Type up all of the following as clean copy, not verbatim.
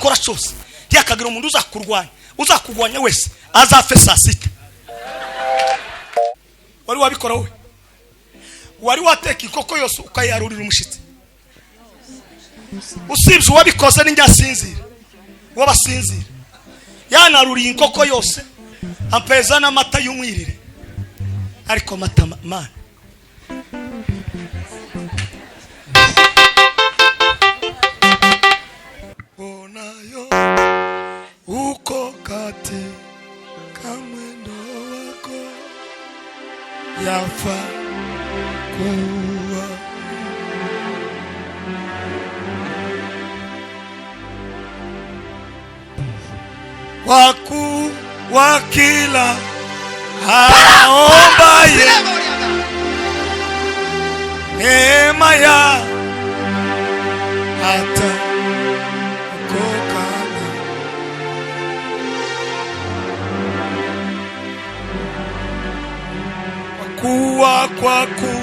wakora cyose, ntiyakagira umuntu uzakurwanya. Uzakurwanya wese azapfe saa sita. Wari wabikora wowe? Wari wateka inkoko yose ukayarurira umushyitsi? Usibye uwabikoze n'injyasinzira, uwabasinzira yanaruriye inkoko yose, ampeza n'amata y'umwirire. Ariko amata mana, bonayo uko katika mwendo wako yafa kuwa waku wa kila aombaye neema ya hata ukokana. Kuwa kwaku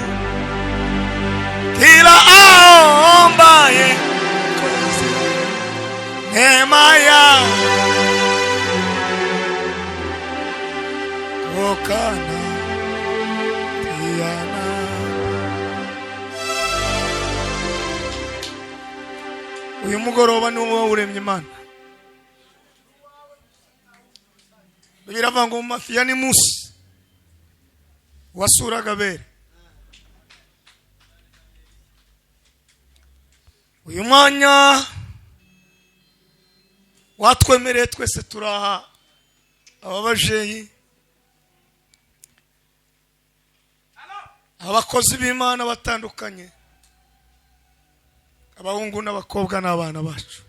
kila aombaye neema ya kokana tiana. Uyu mugoroba ni wowe uremye Imana. Biravuga ngo mu mafiya ni musi wasuraga abere. Uyu mwanya watwemereye twese turaha, ababajeyi, abakozi b'Imana batandukanye, abahungu n'abakobwa n'abana bacu.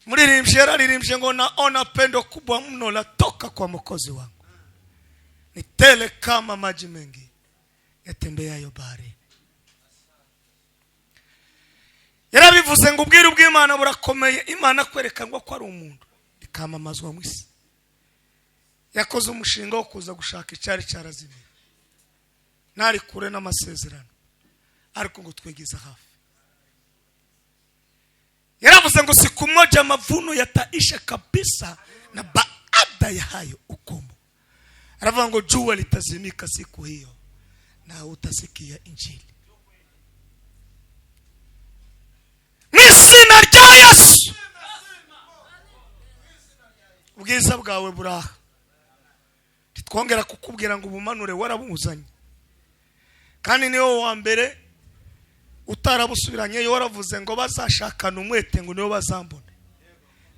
Muririmbyi yararirimbye ngo naona pendo kubwa mno latoka kwa Mwokozi wangu, ni tele kama maji mengi yatembeayo baharini. Yarabivuze ngo ubwiru bw'Imana burakomeye. Imana kwereka ngo ko ari umuntu ikamamazwa mu isi. Yakoze umushinga wo kuza gushaka icyari cyarazimiye, ntari kure n'amasezerano, ariko ngo twegeze hafi. Yaravuze ngo siku moja mavuno yataisha kabisa na baada ya hayo ukomo. Aravuga ngo jua litazimika siku hiyo na utasikia injili. Mu izina rya Yesu, ubwiza bwawe buraha. Ntitwongera kukubwira ngo ubumanure, warabuzanye, kandi niwo wa mbere utarabusubiranye. Yo waravuze ngo bazashakana umwete ngo nibo bazambone.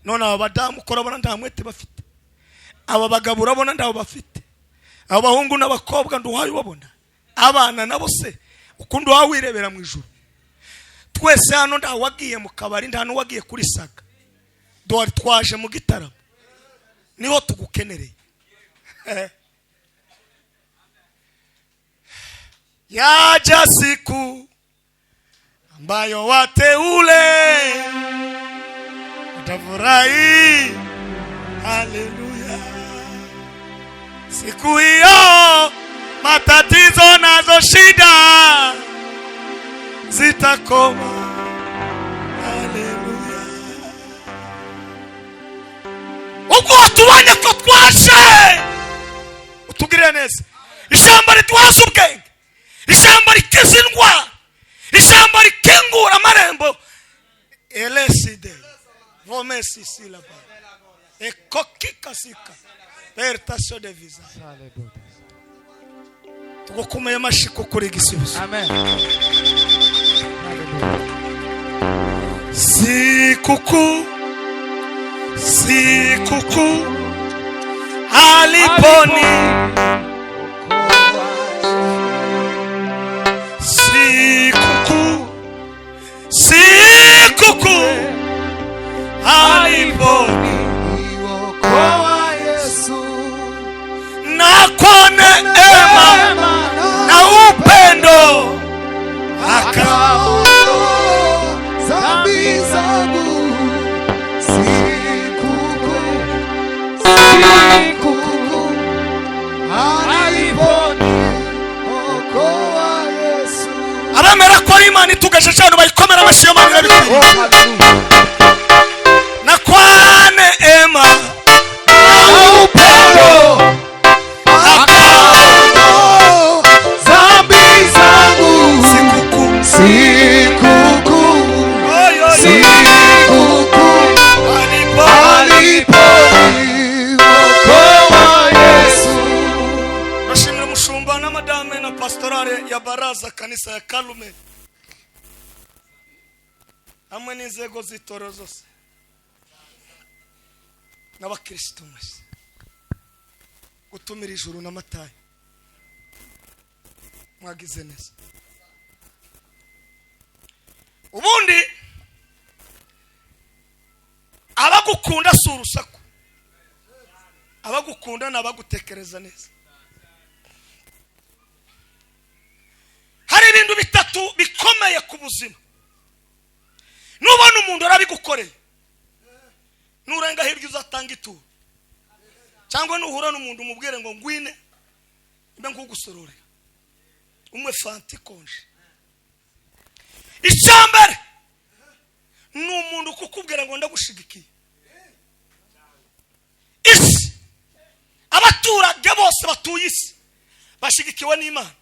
None aba badamu uko urabona nta mwete bafite, aba bagabo urabona ntabo bafite, aba bahungu n'abakobwa nduhaye ubabona, abana nabo se ukundi wirebera mu ijuru. Twese hano nta wagiye mu kabari, nta n'uwagiye kuri saga, dore twaje mu gitaramo, niho tugukenereye. Yaja siku ambayo wateule watafurahi, haleluya. Siku hiyo matatizo nazo shida zitakoma, haleluya. Ubwo watubonye ko twaje, utugirire neza. Ijambo ritwaza ubwenge, ijambo rikiza indwara, ijambo rikingura amarembo. Eleside vomesisilaba ekokikasika pertasio de visa. Tugukomeye amashyi kuko uri igisubizo. Amen. Sikukuu, sikukuu aliponi, sikukuu, sikukuu aliponi Niokoa Yesu na kwa neema na upendo aka akaondoa dhambi zangu. Sikukuu, sikukuu Baraza kanisa ya Karume hamwe n'inzego z'itorero zose n'abakirisitu mwese gutumira ijuru n'amatayi, mwagize neza. Ubundi abagukunda si urusaku, abagukunda ni abagutekereza neza. Hari ibintu bitatu bikomeye ku buzima. Nubona umuntu arabigukoreye, nurenga hirya uzatanga ituro, cyangwa nuhura n'umuntu umubwire ngo ngwine mbe nkugusororera umwe fanta ikonje. Icyambere ni umuntu kukubwira ngo ndagushigikiye. Isi, abaturage bose batuye isi bashigikiwe n'Imana,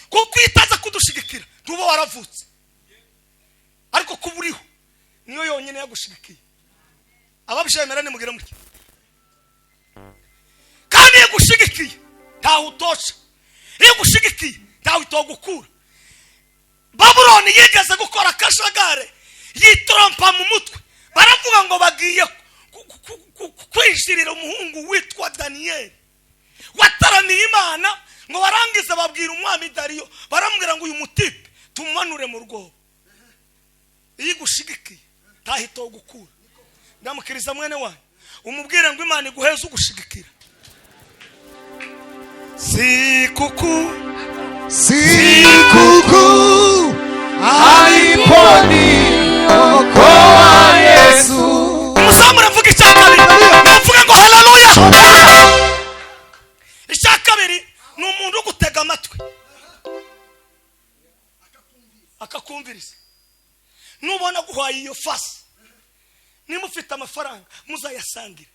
kuko itaza kudushigikira ntuba waravutse, ariko kuba uriho niyo yonyine yagushigikiye. Ababyemera nimugire mutya. Kandi iyo igushigikiye ntawe utoca, iyo igushigikiye ntawe itogukura. Babuloni yigeze gukora akajagari, yitrompa mu mutwe, baravuga ngo bagiye kwijirira umuhungu witwa Daniyeli wataramiye Imana, ngo barangize babwira umwami Dariyo, baramubwira ngo uyu mutipe tumanure mu rwobo. Iyo igushigikiye ntahita gukura. Ndamukiriza mwene wanyu umubwire ngo Imana iguheze ugushigikira. Sikuku Sikuku aliponiokoa Yesu. Umuzamu aravuga icya kabiri, navuga ngo haleluya. Icya kabiri ni umuntu ugutega amatwi akakumviriza. Nubona guhaye iyo fasi, niba ufite amafaranga muzayasangire,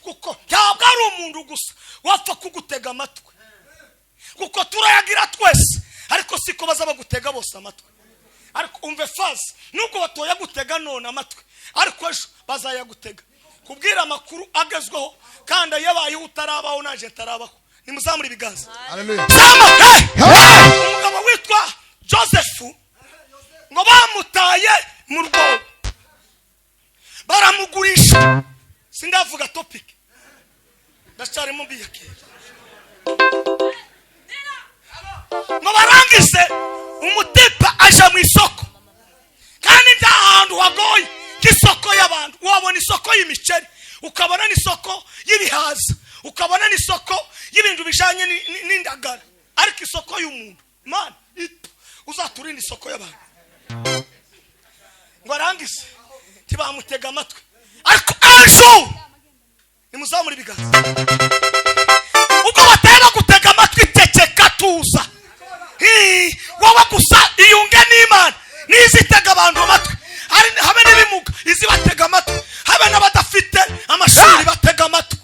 kuko ntabwo ari umuntu gusa wapfa kugutega amatwi, kuko turayagira twese, ariko siko baza bagutega bose amatwi. Ariko umve fasi, nubwo batoya gutega none amatwi, ariko ejo bazayagutega. Kubwira amakuru agezweho kandi yabayeho utarabaho naje ntarabaho. Nimuzamure ibiganza. Haleluya. Umugabo witwa Joseph ngo bamutaye mu rwobo baramugurisha. Sindavuga topic, ndacyarimo mbiyakira. Ngo barangize umutipa aja mu isoko, kandi nta hantu hagoye nk'isoko y'abantu. Wabona isoko y'imiceri, ukabona n'isoko y'ibihaza, ukabona n'isoko y'ibintu bijanye n'indagara, ariko isoko y'umuntu man uzaturinde isoko y'abantu. Ngo arangize ntibamutega amatwi, ariko ejo nimuzamure ibiganza. Ubwo batera gutega amatwi, ceceka tuza. Wowe gusa iyunge n'Imana, nizitega abantu amatwi, habe n'ibimuga izibatega amatwi, habe n'abadafite amashuri batega amatwi.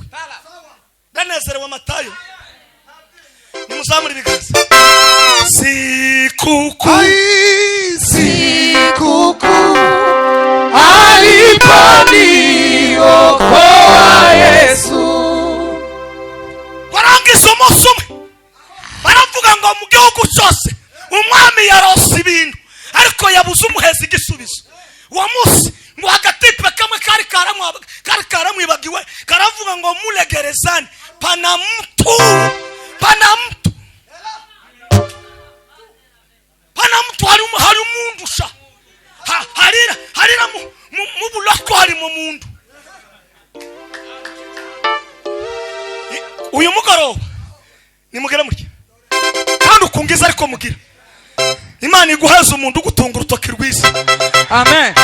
Ndanezerewe Matayo. Nimuzamure ibiganza. Sikuku Sikuku aliponiokoa Yesu. Barangiza umunsi umwe baravuga ngo mu gihugu cyose umwami yarose ibintu, ariko yabuze umuheza igisubizo. Uwo munsi ngo agatipe kamwe kari karamwibagiwe karavuga ngo mulegerezani pana mtu, pana mtu, pana mtu, hari umuntu sha harira mu buloko harimo muntu. Uyu mugoroba nimugera mutya kandi ukungiza, ariko mugira Imana iguheza umuntu ugutunga urutoki rwiza. Amen.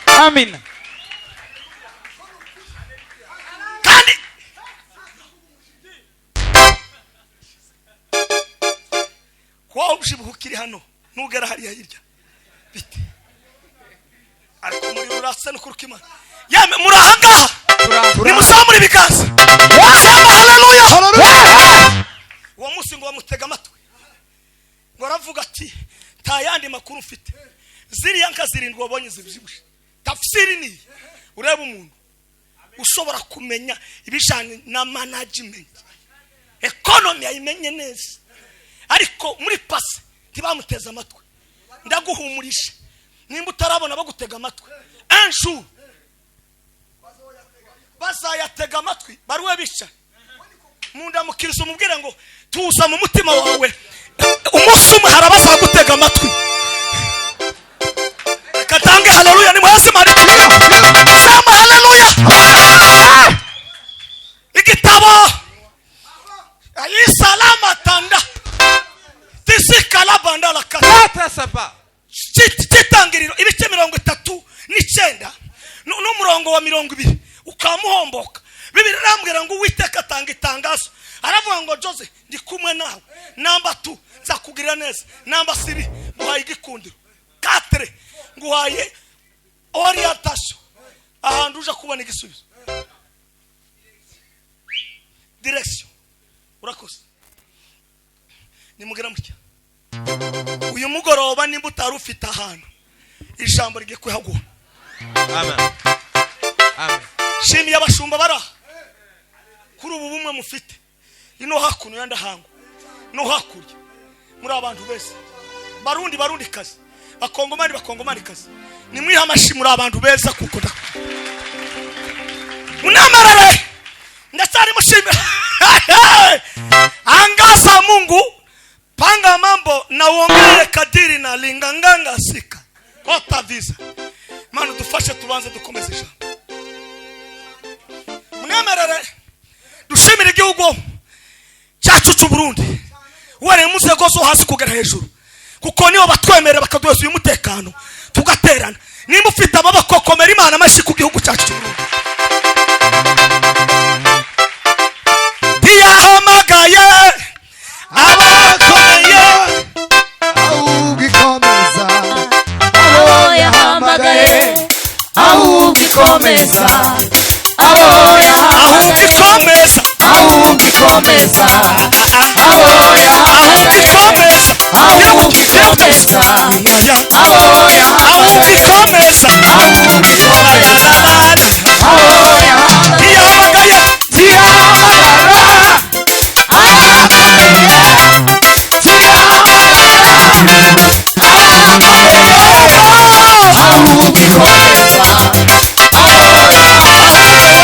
Amen. Kandi kwa ubyibuha ukiri hano nugera hariya hirya bite, ariko muri rurasa no kuruka Imana yame muri aha ngaha. Nimuzamure ibiganza. Haleluya. Uwo munsi ngo bamutega amatwi, ngo aravuga ati nta yandi makuru mfite, ziriya nka zirindwi wabonye zibyibushye. Tafsiri ni ureba umuntu ushobora kumenya ibijanye na management, economy ayimenye neza, ariko muri pase Ntibamuteze amatwi. Ndaguhumurisha, nimba utarabona bagutega amatwi, un jour bazayatega amatwi baruwe bicaye mundamukiriza, umubwire ngo tuza mu mutima wawe, umunsi umwe hari abazagutega amatwi. Katange haleluya, ni mwese marikira sema haleluya. Igitabo ayisalama tanda tisikalabanda la kata Kata saba. Cy'itangiriro ibice 39 n'umurongo wa 20 ukamuhomboka. Bibiri irambwira ngo Uwiteka atanga itangazo, aravuga ngo: "Jose, ndi kumwe nawe. Number 2, nzakugirira neza. Number 3, nguhaye igikundiro. 4, nguhaye orientation ahantu uja kubona igisubizo, direction." Urakoze. Nimugera mutya uyu mugoroba, nimba utari ufite ahantu, ijambo rigiye kuhaguha. Amen. Amen. Shimiye abashumba bari aha kuri ubu bumwe mufite ino hakuno ya Ndahango no hakurya. Muri abantu beza, Barundi, Barundi kazi, Bakongomani, Bakongomani kazi, nimwiha amashi. Muri abantu beza kuko munamarare ndacyari mushimira. Angaza Mungu, panga mambo na uongee kadiri na linganganga sika kota visa. Mana dufashe, tubanze dukomeze ijambo. Mwemerere dushimire igihugu cyacu cy'u Burundi, uhereye mu nzego zo hasi kugera hejuru, kuko nibo batwemerera bakaduheza uyu mutekano tugaterana. Nimba ufite amaboko, komera Imana amashyi ku gihugu cyacu cy'u Burundi. Ntiyahamagaye abakomeye, ahubwo ikomeza abo yahamagaye, ahubwo ikomeza abo ahubwo yahamagaye, ikomeza, ahubwo ikomeza abo ahubwo yahamagaye, ikomeza, ahubwo ikomeza abo ahubwo yahamagaye, ikomeza, ahubwo ikomeza abo yahamagaye. Ntiyahamagaye, tiyahamagara Abakomeye, tiyahamagara ahubwo ikomeza abo yahamagaye,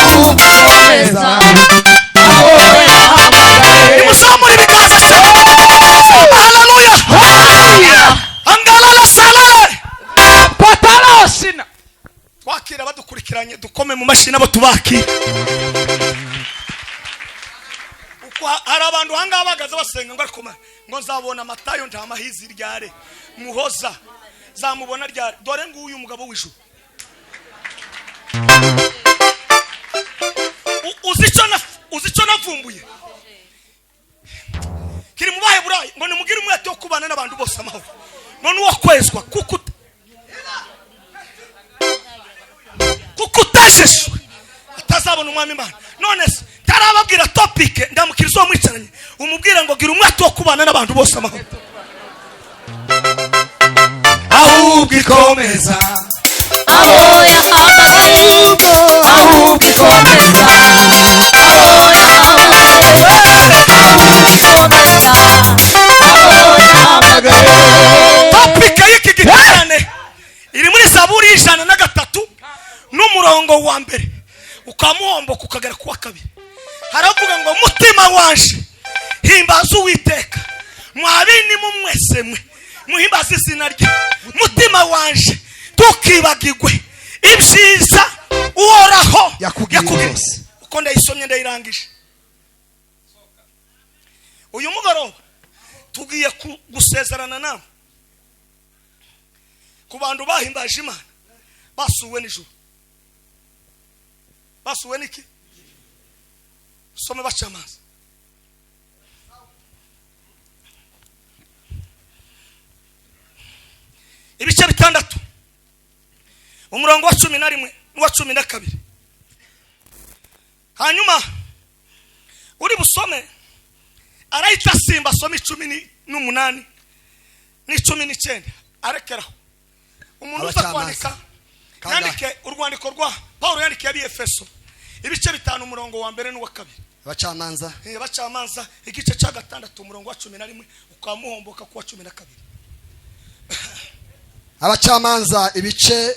ahubwo ikomeza abo yahamagaye. Nimuzamure ibiganza cyane, haleluya. Angalala salale Patarosina. Twakira badukurikiranye, dukome mu mashini abo tubakira. Uko hari abantu ahangaha bahagaze basenga ngo ariko ngo nzabona Matayo nta mahizi ryare, Muhoza zamubona ryare? Dore nguyu mugabo w'ijuru. Uzi icyo navumbuye kiri mu Baheburayi ngo nimugire umwete wo kubana n'abantu bose amahoro, ngo n'uwo kwezwa, kuko utajejwe atazabona Umwami Imana. None se ntarababwira topic? Ndamukiriza uwo mwicaranye, umubwire ngo gira umwete wo kubana n'abantu bose amahoro. Ahubwo ikomeza abo yahamagaye, ahubwo ikomeza abo yahamagaye, ahubwo ikomeza abo yahamagaye. Topic y'iki giterane iri muri Zaburi y'103 n'umurongo wa mbere ukamuhomboka ukagera ku wa kabiri. Haravuga ngo: "Mutima wanje, himbaza Uwiteka, mwabini mwese mwe muhimbaze izina rye. Mutima wanje, tukibagirwe ibyiza Uhoraho yakugiriye byose." Uko ndayisomye ndayirangije. Uyu mugoroba tugiye gusezerana nawe ku bantu bahimbaje Imana, basuwe nijoro. Basuwe n'iki? Some baca amazi. Ibice 6, umurongo wa 11 n'uwa 12. Hanyuma uri busome arahita asimba asome 18 n'19, arekeraho. Umuntu uza Abacamanza. kwandika Kangahe? yandike urwandiko rwa Paul yandikiye ab'Efeso, ibice 5, umurongo wa mbere n'uwa kabiri. Abacamanza. Abacamanza igice cya 6 umurongo wa 11 ukamuhomboka ku wa 12. Abacamanza ibice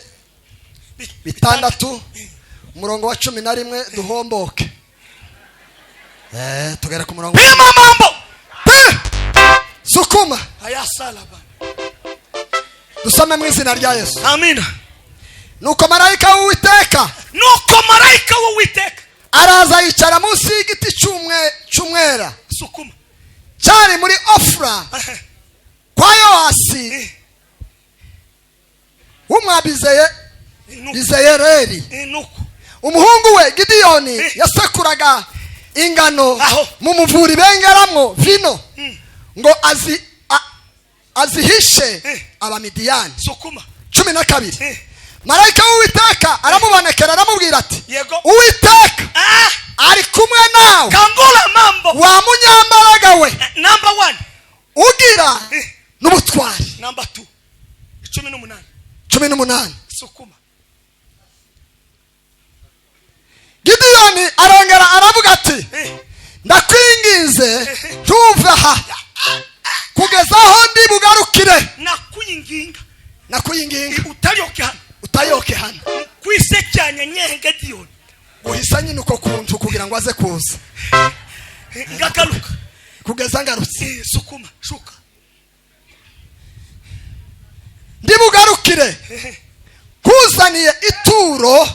6 umurongo wa 11 duhomboke. Tugera ku murongo. Pima mambo. Sukuma. Ayasalaba. Dusome mu izina rya Yesu. Amina. Nuko marayika w'Uwiteka. Nuko marayika w'Uwiteka araza yicara munsi y'igiti cy'umwera. Sukuma. Cyari muri Ofra kwa Yoasi w'umwabizeye Bizeyereri. Umuhungu we Gidiyoni yasekuraga ingano mu muvuri bengeramwo vino ngo azihishe Abamidiyani. Sukuma. 12. Marayika w'Uwiteka aramubonekera aramubwira ati Uwiteka ari kumwe nawe. Kangura mambo. Wa munyambaraga we. Number 1. Ugira n'ubutwari. Number 2. 18. 18. Sukuma. Gidiyoni arongera aravuga ati ndakwinginze ntuve aha kugeza aho ndi bugarukire. Nakwinginga. Nakwinginga. Utayoke hano. Utayoke hano. Kwisecyanya nyenga Gidiyoni. Guhisa nyine uko kuntu kugira ngo aze kuza. Ngagaruka. Kugeza ngarutse. Sukuma, shuka. Ndi bugarukire. Kuzaniye ituro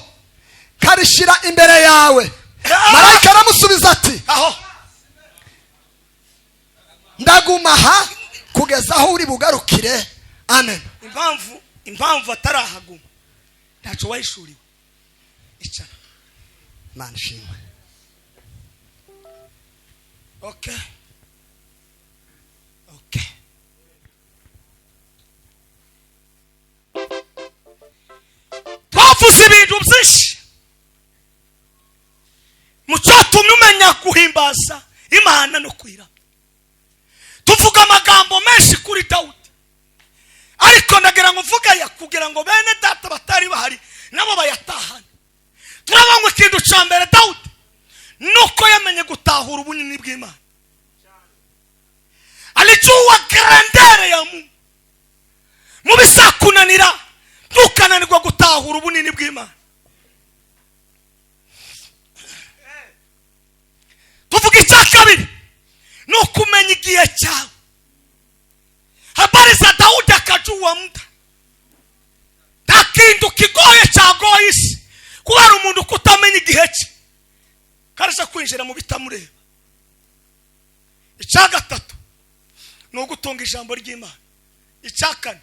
karishira imbere yawe. Marayika aramusubiza ati aho ndaguma aha kugeza aho uri bugarukire. Amen. Impamvu atarahaguma ntaco wayishuriwe. Icara. Imana ishimwe. Okay. Okay. Twavuze ibintu byinshi mucyatumye umenya guhimbaza Imana no kwira. Tuvuga amagambo menshi kuri Dawudi, ariko ndagira ngo mvuga ya kugira ngo bene data batari bahari nabo bayatahane. Turabanywa ikintu cya mbere Dawudi nuko yamenye gutahura ubunini bw'Imana. Alijua grandeur ya Mungu. Mubisakunanira ntukananirwa gutahura ubunini bw'Imana. Tuvuga icya kabiri ni ukumenya igihe cyawe. Habari za Daudi akajua muda. Nta kintu kigoye cyagoye isi kubera umuntu kutamenya igihe cye karasha kwinjira mu bitamureba. Icya gatatu ni ugutunga ijambo ry'Imana. Icya kane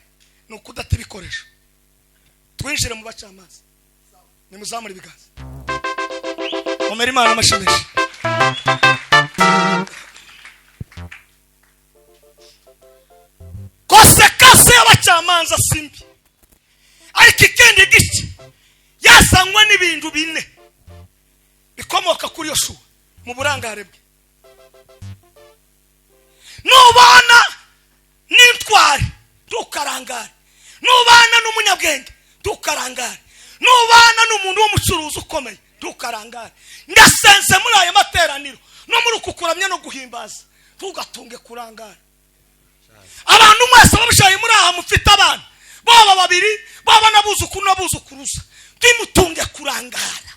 ni ukudata ibikoresho. Twinjire mu bacamanza. Nimuzamure ibiganza. Komera Imana amashimisha. Konsekansi y'abacamanza simbi, ariko ikindi gice yazanywe n'ibintu bine bikomoka kuri Yoshuwa mu burangare bwe. Nubana n'intwari ntukarangare, nubana n'umunyabwenge ntukarangare, nubana n'umuntu w'umucuruzi ukomeye ntukarangare. Ndasenze muri aya materaniro no muri uku kuramya no guhimbaza, ntugatunge kurangara. Abantu mwese babishaye muri aha mufite abana baba babiri baba n'abuzukuru n'abuzukuruza, ntimutunge kurangara,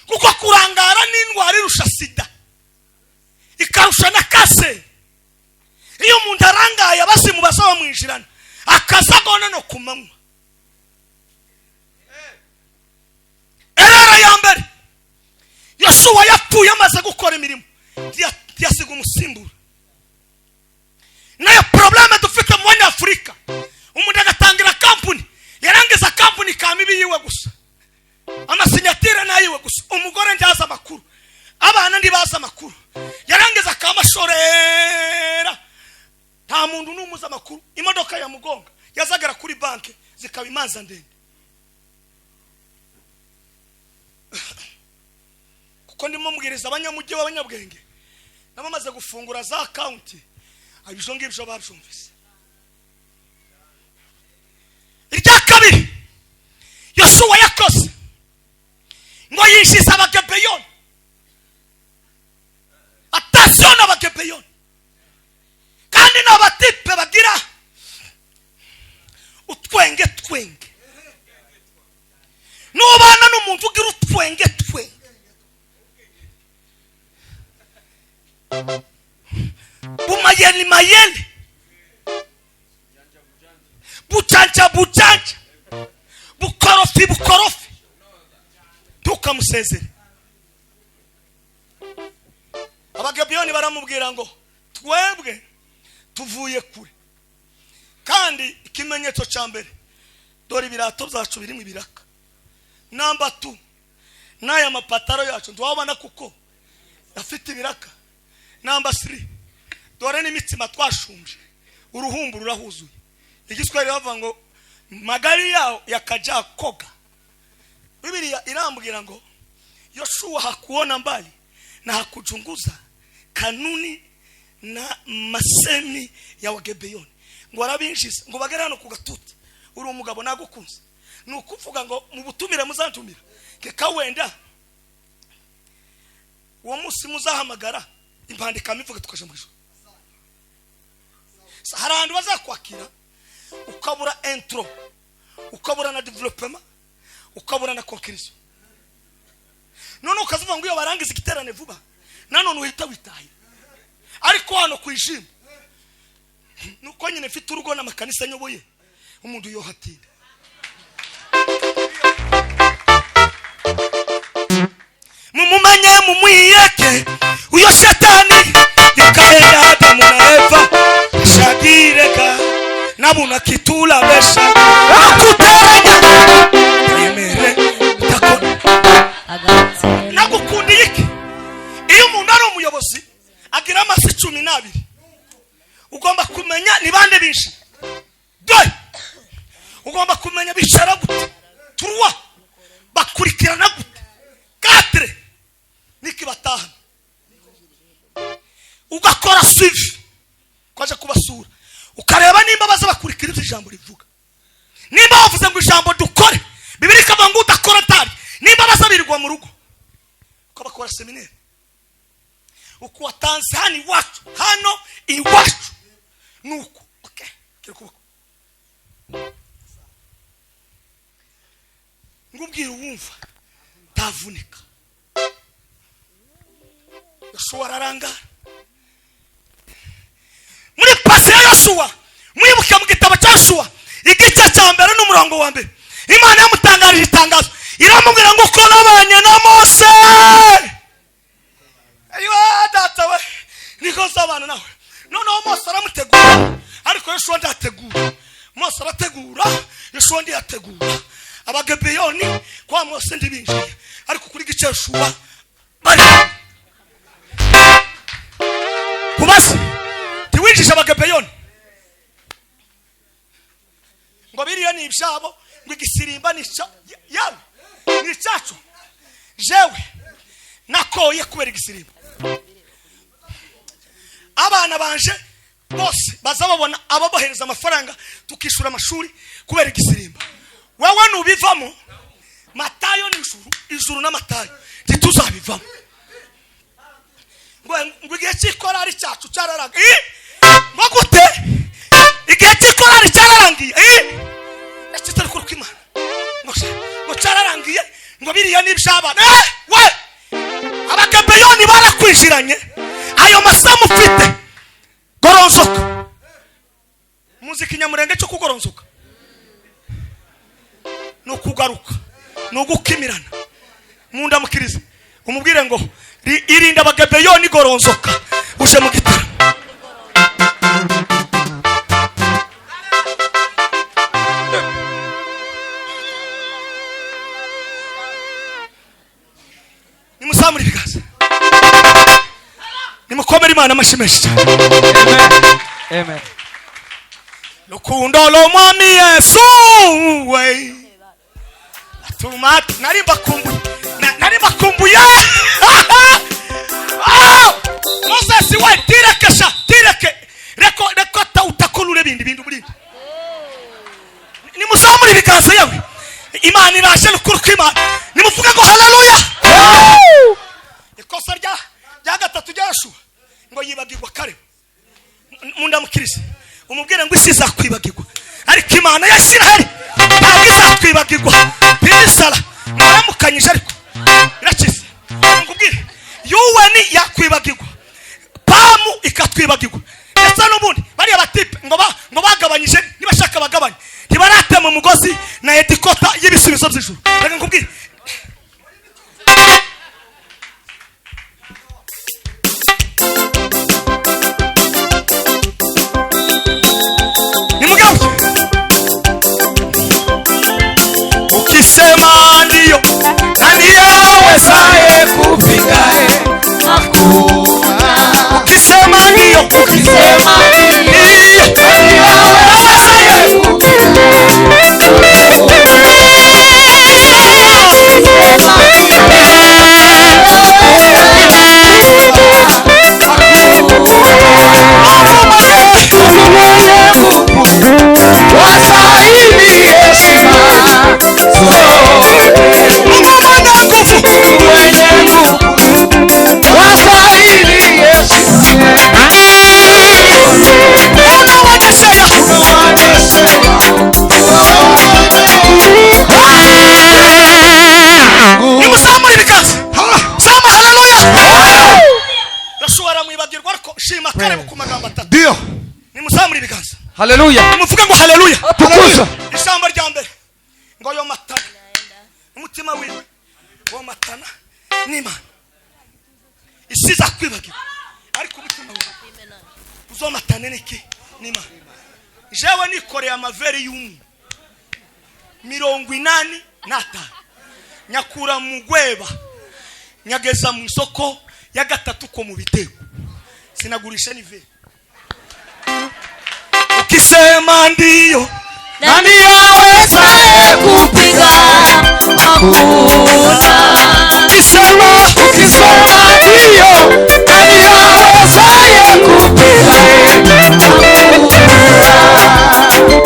kuko kurangara ni indwara irusha sida ikarusha na kanseri. Iyo umuntu arangaye abazimu bazaba bamwinjirana akazagona no ku manywa. Erera ya mbere, Yoshuwa yapfuye amaze gukora imirimo ntiyasiga umusimbura. Nayo probleme dufite mu Banyafurika, umuntu agatangira kampuni yarangiza kampuni kamibi yiwe gusa, amasinyatire nayiwe gusa, umugore ntiyazi amakuru, abana ntibazi amakuru, yarangiza akamashorera, nta muntu n'umuzi amakuru. Imodoka ya mugonga yazagera kuri banki zikaba imanza ndende, kuko ndimo mbwiriza abanyamujyi b'abanyabwenge nabamaze gufungura za account, ibyo ngibyo babyumvise. Irya kabiri Yoshuwa yakoze ngo yinjiza Abagebeyoni Mayeli mayeli, bucanja bucanja, bukorofi bukorofi, ntukamusezere. Abagabiyoni baramubwira ngo twebwe tuvuye kure, kandi ikimenyetso cya mbere dore ibirato byacu birimo ibiraka, namba 2 n'aya mapataro yacu ntiwabona kuko afite ibiraka, namba 3 dore n'imitsima twashumbye uruhumbu rurahuzuye. Igiswahili bavuga ngo magari yao yakajaa koga. Biblia irambwira ngo Yoshua hakuona mbali na hakuchunguza kanuni na masemi ya Wagebeyoni, ngo arabinjiza ngo bagere hano ku gatuti. Uri umugabo nagukunze, ni ukuvuga ngo mu butumire muzantumira keka wenda uwo munsi muzahamagara impandika mivuga tukaja mu ijuru. Hari ahantu bazakwakira ukabura intro, ukabura na development, ukabura na conclusion. None ukazuva ngo iyo barangiza igiterane vuba nanone uhita witahira. Ariko hano kwijima nuko nyine mfite urugo n'amakanisa nyoboye, umuntu yohatinda. Mumumanye mumwiyeke uyo shetani yukaenda Adamu na Eva shagireka nabuna kitula besha akuteranya yemere takona. Nagukundiye iki? Iyo umuntu ari umuyobozi agira amasi 12, ugomba kumenya ni bande binshi. 2 ugomba kumenya bicara gute, 3 bakurikirana gute, 4 niki bataha, ugakora suivi kwaje kubasura, ukareba nimba baza bakurikira ivyo ijambo rivuga. Nimba bavuze ngo ijambo dukore, Bibiliya ikavuga ngo udakora ntari, nimba baza birirwa mu rugo ukabakora seminaire. Uko watanze hano iwacu, hano iwacu nuko okay, kiri kuboko ngubwira uwumva tavunika. Yoshua ararangara muri pasi ya Yoshua. Mwibuke mu gitabo cya Yoshua igice cya mbere n'umurongo wa mbere, Imana yamutangarije itangazo iramubwira ngo uko nabanye na Mose, ayiwa data we niko nzabana nawe. Noneho Mose aramutegura, ariko Yoshua ndategura. Mose arategura, Yoshua ndiyategura. Abagabeyoni kwa Mose ndibinjiye, ariko kuri gice Yoshua bari kubaza tiwinjije abagabeyoni ngo biriya ni ibyabo, ngo igisirimba ni yawe ni icyacu. Jewe nakoye kubera igisirimba, abana banje bose baza babona ababohereza amafaranga tukishura amashuri kubera igisirimba. Wewe nubivamo Matayo ni ijuru, ijuru na Matayo ntituzabivamo. Ngo igihe cy'ikorari cyacu cyararangiye. Ngo gute igihe cy'ikorari cyararangiye? Kitari kuri kw'Imana ngo cyararangiye, ngo biriya ni iby'abana. We abagabeyoni barakwijiranye ayo masamu ufite goronzoka. Muzi ikinyamurenge cyo kugoronzoka ni ukugaruka, ni ugukimirana. Mundamukirize umubwire ngo irinda abagabeyoni goronzoka uje mu gitaramo. Nimusamure ibiganza, nimukomere Imana amashyi menshi cyane. Amen. Rukundo lw'Umwami Yesu we atuma nari mbakumbuye, nari mbakumbuye. Moses we tirekesha tireke reko reko utakulure bindi bintu buri. Nimuzamure ibiganza yawe, Imana iraje n'ukuri kw'Imana. Nimuvuge ngo haleluya. Ikosa rya gatatu rya Yoshua ngo yibagirwa kare. Mundamukirize umubwire ngo isi izakwibagirwa, ariko Imana ya Isiraheli ntabwo izakwibagirwa. Pirisara mwaramukanyije ariko irakize. Ngubwire UN yakwibagirwa, PAM ikatwibagirwa, Ndetse n'ubundi bariya batipe ngo bagabanyije, nibashaka bagabanye, ntibaratema umugozi na edikota y'ibisubizo by'ijuru. Reka nkubwire, nimugaruke. Ukisema ndio, nani awezaye kupinga? Hakuna. Ukisema ndio, Ukisema ndio, ndio, nani awezaye kupinga? Wastahili heshima zote. Mungu mwenye nguvu, Mwenye nguvu. Wastahili heshima. Unawaonyeshea nimuzamure ibiganza, zama haleluya. Yosuwa aramwibagirwa, ariko shima Kalebu ku magambo atatu. Ndio. Nimuzamure ibiganza, Haleluya. nimuvuge ngo haleluya. Tukuza. Ijambo rya mbere ngo yomatana umutima wiwe womatana n'Imana, isi izakwibagirwa ariko umutima wawe uzomatane n'iki? N'Imana. Jewe nikoreye amaveri y'umwe 85, nyakura mu gweba, nyageza mu isoko ya gatatu ko mu bitego, sinagurisha n'iveri. Ukisema ndio, Nani awezaye kupinga? Hakuna. Ukisema, Ukisema ndio, nani awezaye kupinga?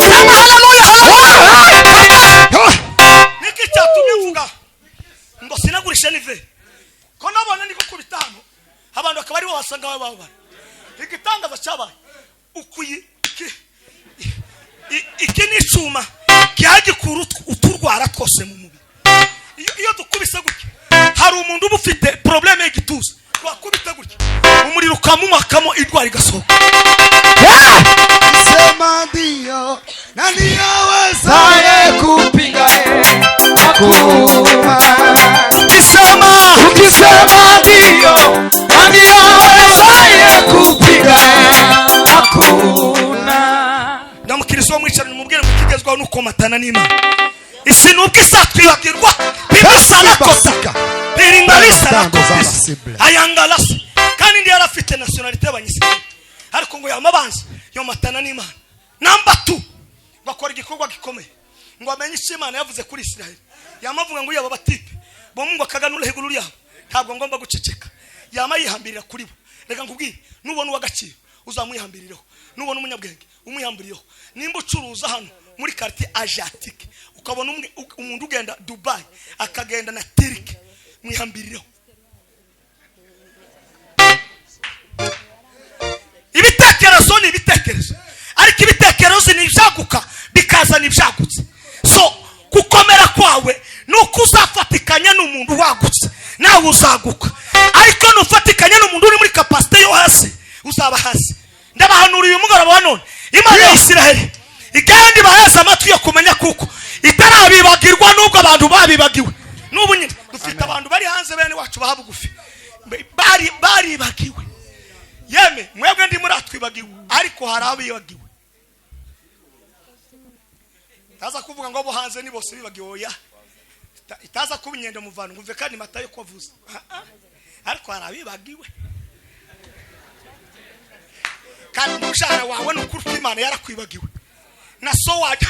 Sema haleluya, haleluya. Niki cyatumye mvuga ngo sinagurisha n'iveri? Ko nabona niko ku bitanu abantu bakaba aribo basanga bababara. Igitangaza cyabaye ukuyi iki ni icyuma cyagikura uturwara twose mu mubiri. Iyo dukubise gutya, hari umuntu uba ufite problème y'igituza, wakubita gutya umuriro ukamumakamo, indwara igasohoka. Sema ndio, nani awezaye Awezaye kupinga? Hakuna. Ukisema, Ukisema ndio, nani awezaye kupinga? Hakuna. Ndamukiriza uwo mwicaranye, umubwire ngo ikigezweho ni ukomatana n'Imana. Isi nubwo izatwibagirwa, bimusarakota biringalisa ayangalasa, kandi ndi yarafite nationalité y'Abanyisirayeli, ariko ngo yamabanza yomatana n'Imana. Namba 2, bakora igikorwa gikomeye ngo amenye icyo Imana yavuze kuri Isirayeli. Yamavuga ngo yaba batipe bo Mungu akaganura hejuru yabo, ntabwo ngomba guceceka. Yama yihambirira kuri bo. Reka nkubwire, nubona uw'agaciro uzamwihambirireho, nubona umunyabwenge umwihambirireho. Nimba ucuruza hano muri quartier asiatique, ukabona umuntu ugenda Dubai akagenda na Turkey, mwihambirireho. Ibitekerezo ni ibitekerezo, ariko ibitekerezo ni ibyaguka bikazana ibyagutse. So gukomera kwawe ni uko uzafatikanya n'umuntu wagutse, nawe uzaguka. Ariko nufatikanya n'umuntu uri muri capacité yo hasi, uzaba hasi. Ndabahanuriye umugoroba wa none, Imana ya Isiraheli igenda ibaheza amatwi yo kumenya kuko itarabibagirwa, nubwo abantu babibagiwe. N'ubu nyine dufite abantu bari hanze, bene wacu baha bugufi, baribagiwe. Yeme mwebwe ndi muratwibagiwe, ariko hari abibagiwe. Itaza kuvuga ngo bo hanze ni bose bibagiwe, oya. Itaza kuba inyendo muvano ngumve kandi Matayo ko avuze, ariko hari abibagiwe. Kandi umushahara wawe ni ukuri kw'Imana yarakwibagiwe na so waje.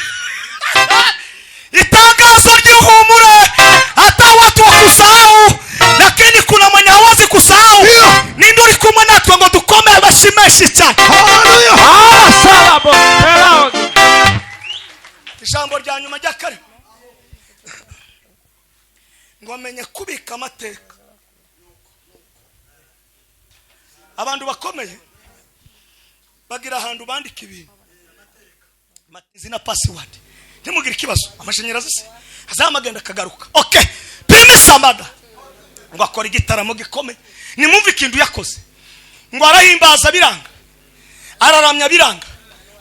Itangazo ry'ihumure, hata watu wakusahau, lakini kuna mwenye hawezi kusahau. Ninde uri kumwe natwe ngo dukomere bashimeshi cyane. Haleluya. Salabo. Ijambo rya nyuma rya kare ngo amenye kubika amateka. Abantu bakomeye bagira ahantu bandika ibintu, izina, password. Ntimugire ikibazo, amashanyarazi se azamagenda akagaruka. Okay, pimisamada ngo akora igitaramo gikomeye. Nimumve ikintu yakoze, ngo arahimbaza biranga, Araramya biranga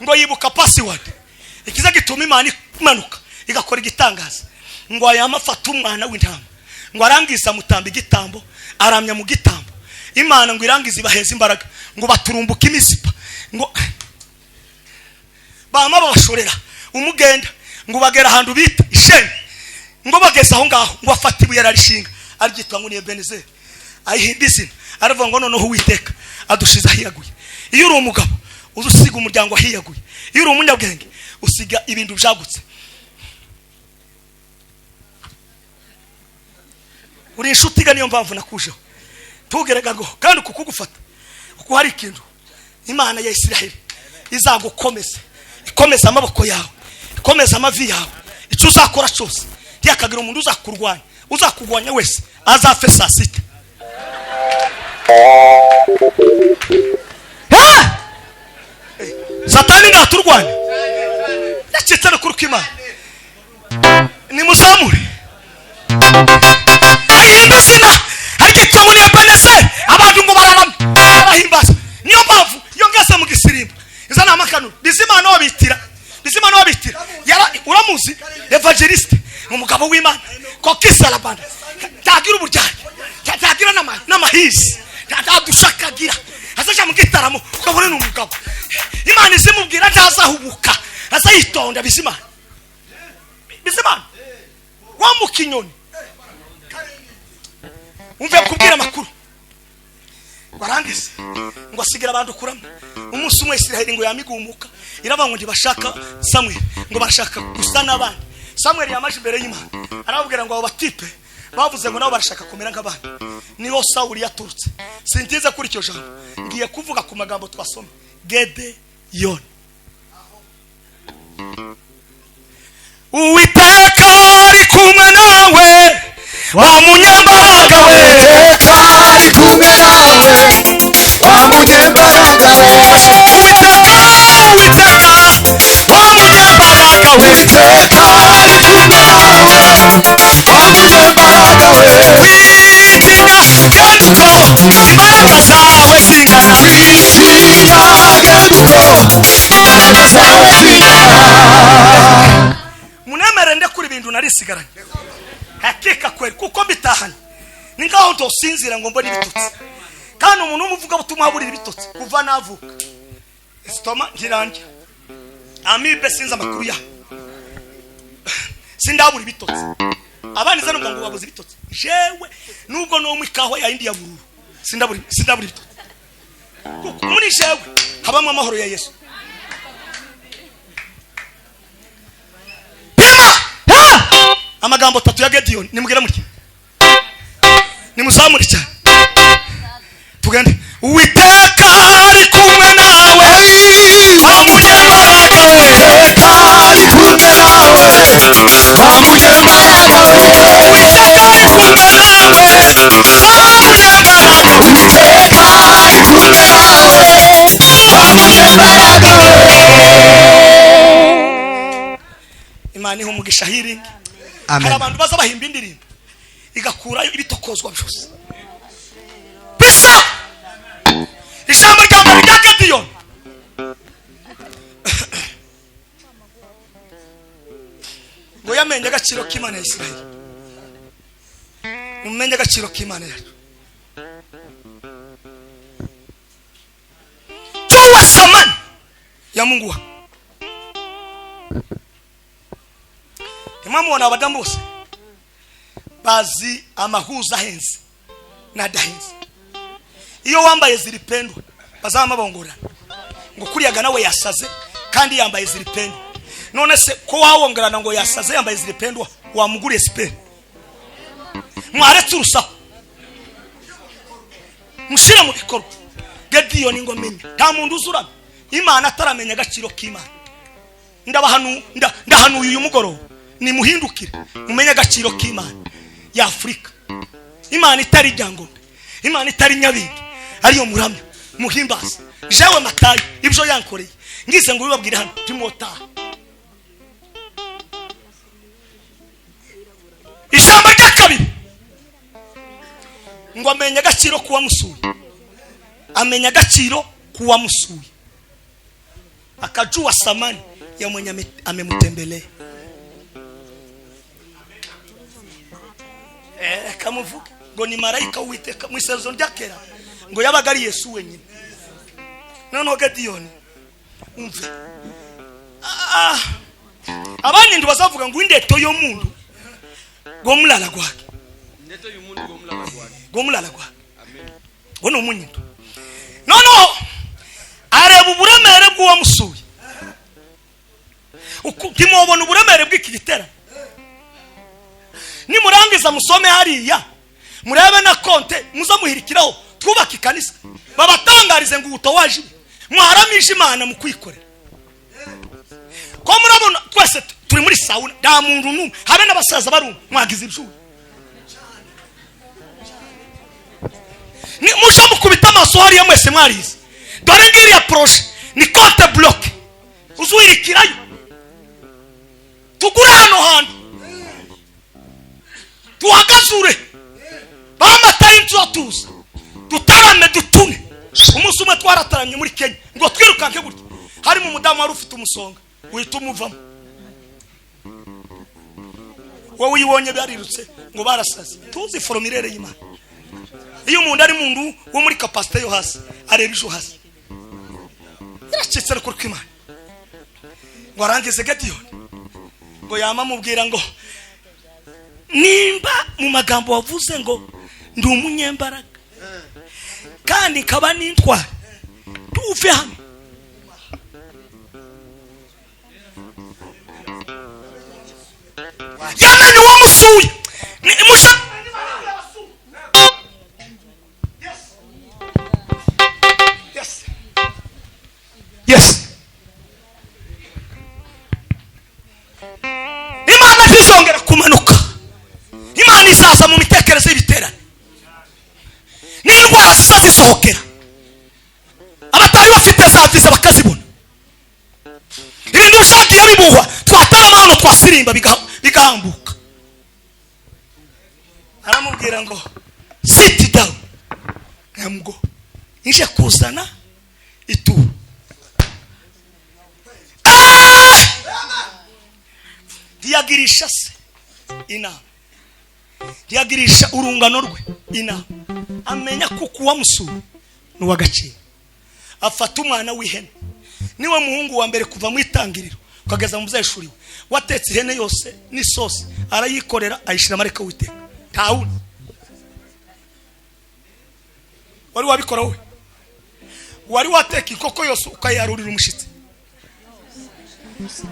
ngo yibuka password. Ikiza gituma Imana imanuka igakora igitangaza. Ngo ayamafata umwana w'intama ngo arangiza mutamba igitambo, aramya mu gitambo. Imana ngo irangize ibaheza imbaraga ngo baturumbuka imisipa ngo bama babashorera umugenda ngo bagera ahantu bita isheni ngo bageze aho ngaho ngo afate ibuye ararishinga aryitwa ngo ni Ebenezer, ayihimba izina, aravuga ngo noneho Uwiteka adushize ahiyaguye. Iyo uri umugabo uzusiga umuryango ahiyaguye, iyo uri umunyabwenge usiga ibintu byagutse. Uri inshuti ga, niyo mpamvu nakujeho tugerega ngo kandi kukugufata kuko hari ikintu Imana ya Isiraheli izagukomeza, ikomeza amaboko yawe, ikomeza amavi yawe. Icyo uzakora cyose ntiyakagira umuntu uzakurwanya, uzakurwanya wese azafe saa sita. Satani ndaturwanya yacitse no kuruka Imana. Nimuzamure ayihimba izina aryitwa ngo ni Ebenezer, abantu ngo bararamye barahimbaza. Niyo mpamvu iyo ngeze mu gisirimba iza ni amakanura Bizimana wabitira, Bizimana wabitira uramuzi evangeliste, umugabo w'Imana kokisarabana, tagira uburyarya, tagira n'amahisi, ntadushakagira azaja mu gitaramo ukabona ni umugabo. Imana izimubwira ntazahubuka, azayitonda. Bizimana, Bizimana wa mu kinyoni umve kubwira amakuru warangize ngo asigira abantu kurama. Umunsi umwe Isiraheli ngo yamigumuka iravuga ngo ntibashaka Samuel, ngo barashaka gusa n'abandi. Samuel yamaje imbere y'Imana arababwira ngo abo batipe bavuze ngo nabo barashaka kumera nk'abandi. Niho Sawuli yaturutse. Sintize kuri icyo jambo, ngiye kuvuga ku magambo twasoma. Gedeyoni. Uwiteka ari kumwe nawe wa munyembaraga we, Uwiteka ari kumwe nawe wa munyembaraga we, Uwiteka, Uwiteka wa munyembaraga we, Uwiteka ari kumwe nawe wa munyembaraga we. Witinya genda uko imbaraga zawe zingana, Witinya genda uko imbaraga zawe zingana. Munemere ndekura ibintu narisigaranye hakika kweli, kuko mbitahanye ni nkaho ntosinzira ngo mbone ibitotsi. Kandi umuntu w'umuvuga butumwa aburira ibitotsi kuva navuka estoma ntirandya amibe sinzi amakuru ya sindabura ibitotsi. Abandi zano ngo babuze ibitotsi, jewe nubwo no mu ikawa ya indi ya bururu sindabura, sindabura ibitotsi, kuko muri jewe habamo amahoro ya Yesu. Pima amagambo atatu ya Gediyoni, nimubwira mutya, nimuzamure cyane tugende. Uwiteka ari kumwe nawe wa munyembaraga we, Uwiteka ari kumwe nawe wa munyembaraga we, Uwiteka ari kumwe nawe wa munyembaraga we, Uwiteka ari kumwe nawe wa munyembaraga we. Imana iha umugisha healing. Amen. Hari abantu baza bahimba indirimbo igakurayo ibitokozwa byose bisa. Ijambo rya mbere rya Gediyoni ngo yamenye agaciro k'Imana ya Isiraheli. Mumenye agaciro k'Imana yacu. Jua thamani ya Mungu wako. Ntimwamubona abadamu bose bazi amahuza ahenze n'adahenze. Iyo wambaye ziripendwa bazaba bongorana ngo kuriyaga nawe yasaze kandi yambaye ziripendwa. None se ko wawongerana ngo yasaze yambaye ziripendwa, wamuguriye siperi? Mwaretse urusaku mushire mu bikorwa. Gediyoni ngo amenye nta muntu uzurana Imana ataramenya agaciro k'Imana. Ndahanuye uyu mugoroba, nimuhindukire mumenye agaciro k'Imana ya Afurika. Imana itari Ryangombe, Imana itari Nyabingi, ariyo muramya muhimbaza. Jewe Matayo ibyo yankoreye ngize ngo bibabwire hano timwotaha. Ijambo rya kabiri ngo amenye agaciro k'uwamusuye, amenya agaciro k'uwamusuye. Akajua samani ya mwenye amemtembelea. Kamuvuge ngo ni marayika w'Uwiteka mu isezerano rya kera ngo yabaga ari Yesu wenyine. Noneho Gediyoni umve, abandi ndi bazavuga ngo indeto y'omuntu gomulala gwake, indeto y'umuntu gomulala gwake, gomulala gwake. Amen. Wono munyindo. Noneho areba uburemere bw'uwamusuye. Ntimwobona uburemere bw'iki giterane. Nimurangiza musome hariya murebe na konte muzamuhirikiraho twubake ikanisa, babatangarize ngo ubutowaje mwaharamisha Imana mu kwikorera. Ko murabona twese turi muri sauna, nta muntu n'umwe habe n'abasaza barumwe mwagize ibyuya. Musha mukubita amaso hariya mwese mwarize. Dore ngiriya proje ni konte bloke uzuhirikirayo, tugure hano hantu tuhagazure bamatari tuza dutarame dutune. Umunsi umwe twarataramye muri Kenya ngo twirukanke gutya, harimo umudamu wari ufite umusonga uhita umuvamo. Wowe uyibonye barirutse ngo barasaze. Tuzi foromirere y'Imana. Iyo umuntu ari mundu wo muri capacité yo hasi areba ejo hasi, yaracitse ariko kw'Imana. Ngo arangize Gediyoni ngo yama mubwira ngo nimba mu magambo wavuze ngo ndi umunyembaraga kandi nkaba n'intwari, tuve hano. Yamenye uwamusuye. Yes. Imana ntizongera kumanuka. Imana izaza mu mitekerereze y'ibiterane n'indwara ziza zisohokera. Abatari bafite za visa bakazibona. Ibintu byagiye bibuhwa twatarama hano twasirimba bigahambuka. Aramubwira ngo sit down, ngo nje kuzana ituro. Ntiyagirisha se inama, ntiyagirisha urungano rwe inama. Amenya kuko uwamusuye ni uw'agaciro. Afata umwana w'ihene, niwe muhungu wa mbere kuva mu itangiriro ukageza mu byashuriwe, watetse ihene yose n'isosi arayikorera ayishira amareka w'Uwiteka. Nta wundi wari wabikora. Wowe wari wateka inkoko yose ukayarurira umushitsi,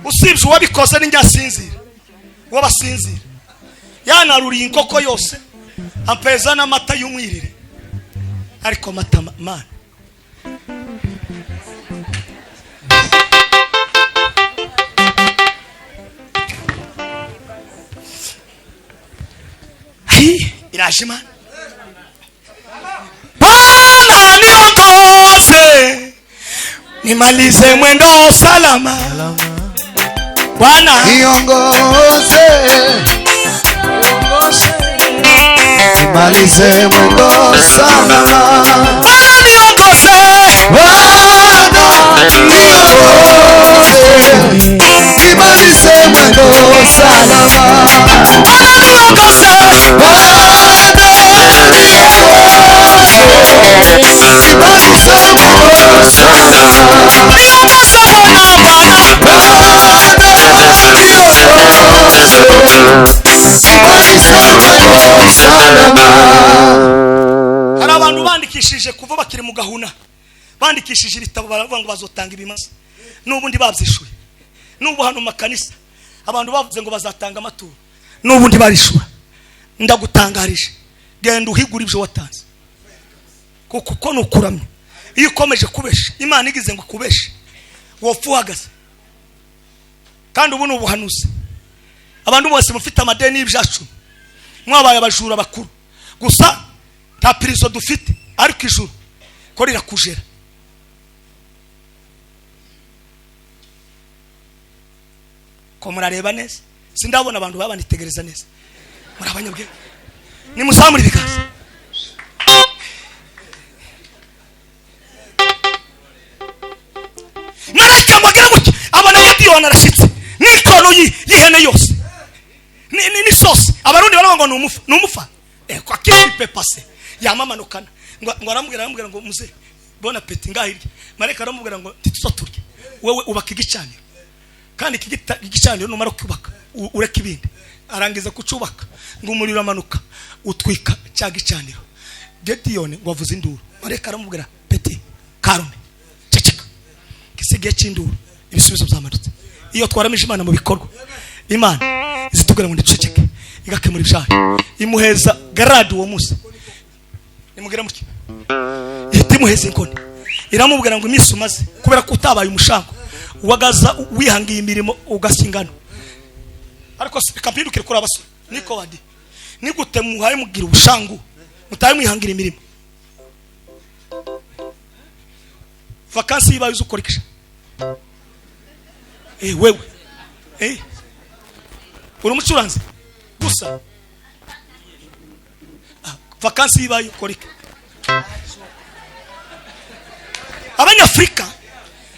usibye uwabikoze n'injyasinzira wabasinzira yanaruriye inkoko yose ampeza n'amata y'umwirire. Ariko amata mana iraje Imana. Bwana niongoze nimalize mwendo salama. Bwana niongoze nimalize mwendo salama. Bwana niongoze, Bwana niongoze nimalize mwendo salama. Bwana niongoze, Bwana niongoze nimalize mwendo salama. Niongoze Bwana, Bwana Hari abantu bandikishije kuva bakiri mu gahuna, bandikishije ibitabo baravuga ngo bazotanga ibimasa, n'ubundi babyishuye. N'ubu hano mu makanisa abantu bavuze ngo bazatanga amaturo, n'ubundi barishura. Ndagutangarije, genda uhigura ibyo watanze, kuko uko nukuramye. Iyo ukomeje kubesha Imana igize ngo ikubeshe, wopfa uhagaze. Kandi ubu ni ubuhanuzi. Abantu bose mufite amadeni y'ibyacu mwabaye abajura bakuru, gusa nta pirizo dufite, ariko ijuru ko rirakujera. Ko murareba neza, sindabona abantu babanitegereza neza. Muri abanyabwenge, nimuzamure ibiganza. Marayika ngo agere Gediyoni arashitse n'ikono y'ihene yose n'isosi. Abarundi baravuga ngo ni umufa, ni umufa kwa kipe pase yamamanukana ngo aramubwira ngo muze bon appétit ngaho hirya. Mareka aramubwira ngo ntituzaturye, wewe ubaka igicaniro, kandi igicaniro numara kubaka ureka ibindi. Arangiza kucubaka ngo umuriro amanuka utwika cya gicaniro. Gediyoni ngo avuze induru, mareka aramubwira petit karume ceceka, gisigaye cy'induru, ibisubizo byamanutse. Iyo twaramije Imana mu bikorwa, Imana izitubwira ngo niceceke, igakemura ibyaha. Imuheza garade uwo munsi, nimubwira mutya, ihita imuheza inkoni, iramubwira ngo iminsi umaze kubera ko utabaye umushango wagaza wihangiye imirimo ugasingano. Ariko reka mpindukire kuri abasore, niko badi nigute muhaye mugira ubushangu mutaye mwihangira imirimo. Vakansi yibaye uzukora ikisha wewe uri umucuranzi gusa, vakansi yibaye ukora iki? Abanyafrika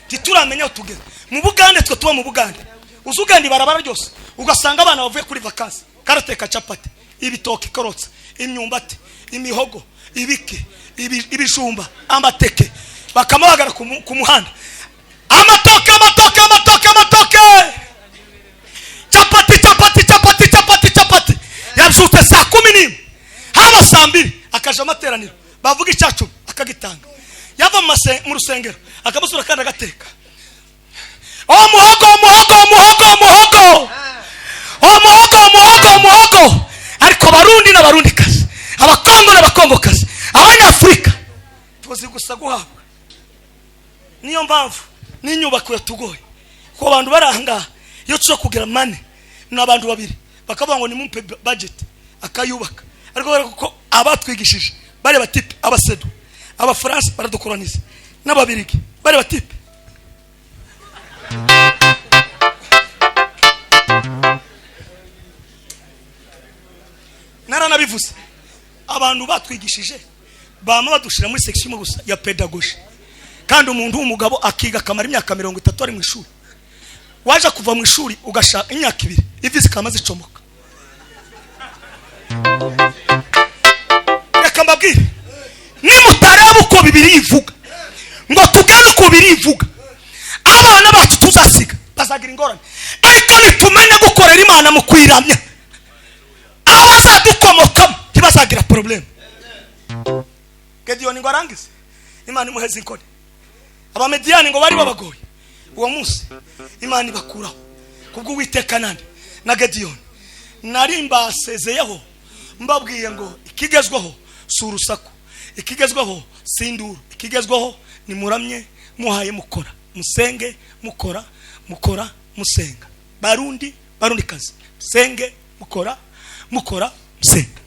ntituramenya aho tugeze. Mu Bugande twe tuba mu Bugande, uzuganda ibarabara ryose ugasanga abana bavuye kuri vakansi karateka capati, ibitoki korotse, imyumbati, imihogo, ibiki, ibijumba, amateke, bakamabagara ku muhanda, amatoke amatoke amatoke amatoke, capati capati capati capati capati. Yabyutse saa 11 haba saa 2 akaja amateraniro, bavuga icyacu akagitanga, yava mu rusengero akabusura kandi agateka. Omuhogo omuhogo omuhogo omuhogo omuhogo omuhogo omuhogo. Ariko Barundi n'Abarundi kazi, Abakongo n'Abakongo kazi, Abanyafrika tuzi gusa guhabwa. Niyo mpamvu n'inyubako yatugoye ko abantu baranga iyo tuza kugira mane n'abantu babiri bakavuga ngo nimumpe budget akayubaka, ariko ko abatwigishije bari batipe abasedo, Abafaransa baradukoraniza n'Ababirigi bari batipe. Naranabivuze, abantu batwigishije bama badushira muri section imwe gusa ya pedagogy, kandi umuntu w'umugabo akiga akamara imyaka 30 ari mu ishuri, waje kuva mu ishuri ugashaka imyaka 2 ivi zikama zicomoka. Reka mbabwire, nimutareba uko Bibiliya ivuga ngo tugane uko Bibiliya ivuga, abana bacu tuzasiga bazagira ingorane. Ariko nitumenya gukorera Imana mu kwiramya, abazadukomokamo ntibazagira problème. Gediyoni ngo arangize, Imana imuheza inkoni. Abamediyani ngo bari babagoye uwo munsi, Imana ibakuraho kubwo Uwiteka nande na Gediyoni. Nari mbasezeyeho mbabwiye ngo ikigezweho si urusaku, ikigezweho si induru, ikigezweho ni muramye muhaye mukora, musenge mukora, mukora musenga. Barundi Barundi kazi, musenge mukora, mukora musenga.